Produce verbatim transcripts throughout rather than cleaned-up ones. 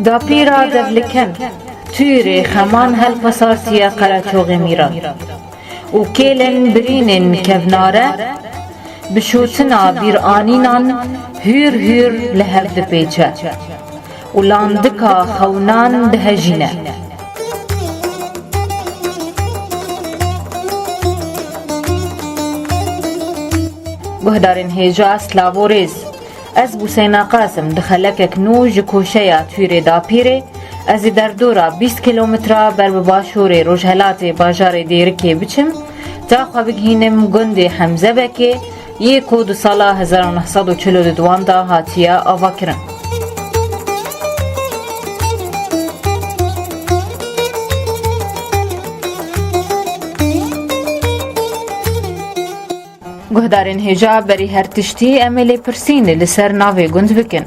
Dapîra devlikin, tûrê xeman helpasartiye qereçoxê mîran û kêlên birînên kevnare, bi şûtina bîranînan hûr hûr li hev dipêçe û landika xewnan dihejîne. Guhdarên hêja, silav û rêz. Ez Bûseyna Qasim di xelekek nû ji koşeya Tûrê Dapîrê, ez ê derdora bîst kîlometre ber bi başûrê rojhelatê bajarê Dêrikê biçim, ta xwe bigihînim gundê Hemzebekê, yê ku di sala hezar û neh sed û çil û duan de hatiye avakirin. Guhdarên hêja, berî her tiştî em ê lêpirsîn li ser navê gund bikin.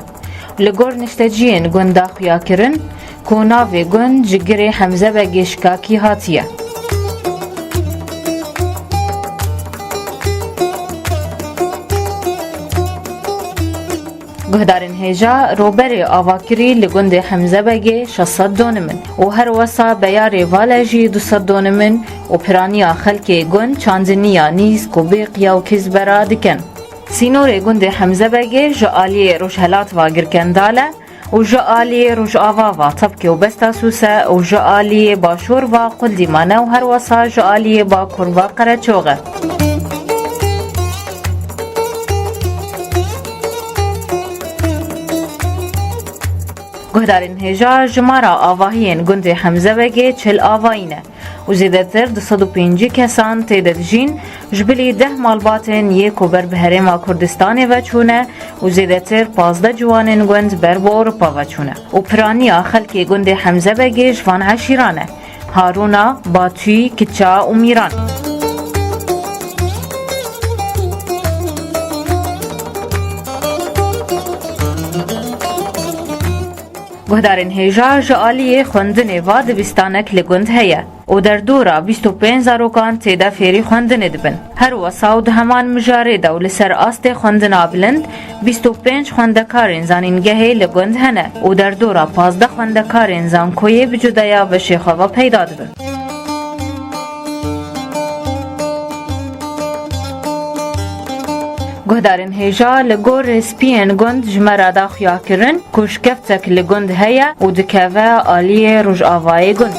Li gor nişteciyên gund de xuya kirin ku navê gund ji girê Hemzebegê Şikakî hatiye. Guhdarên hêja, roberê avakirî li gundê Hemzebegê şeş sed donim in û her wesa beyarê vale jî du sed donim in û piraniya xelkê gund çandiniya nîsk û bêqiya û kizbera dikin. Sînorê gundê Hemzebegê ji aliyê rojhelat ve girkendal e û ji aliyê rojava ve Tepkê û Bestasûs e û ji aliyê başûr ve Quldîman e û her wesa ji aliyê bakur ve Qereçox e. Guhdarên hêja, jimara avahiyên gundê Hemzebegê çil avayî ne û zêdetir du sed û pêncî kesan tê de dijîn, ji bilî deh malbatên yê ku ber bi Herêma Kurdistanê ve çûne û zêdetir pazdeh ciwanên gund ber bi Ewropa ve çûne û piraniya xelkê gundê Hemzebegê ji van eşîran e: Harûna, Batûyî, Kiça û Mîran. Guhdarên hêja, ji aliyê xwendinê ve dibistanek li gund heye û derdora bîst û pênc zarokan tê de fêrî xwendinê dibin. Her wesa û di heman mijarê de û li ser astê xwendina bilind, bîst û pênc xwendekarên zanîngehê li gund hene û derdora pazdeh xwendekarên zankoyê bi cudeya beşê xwe ve peyda dibin. Guhdarên hêja, li gor rêspiyên gund ji me re da xuya kirin ku şikeftek li gund heye û dikeve aliyê rojavayê gund.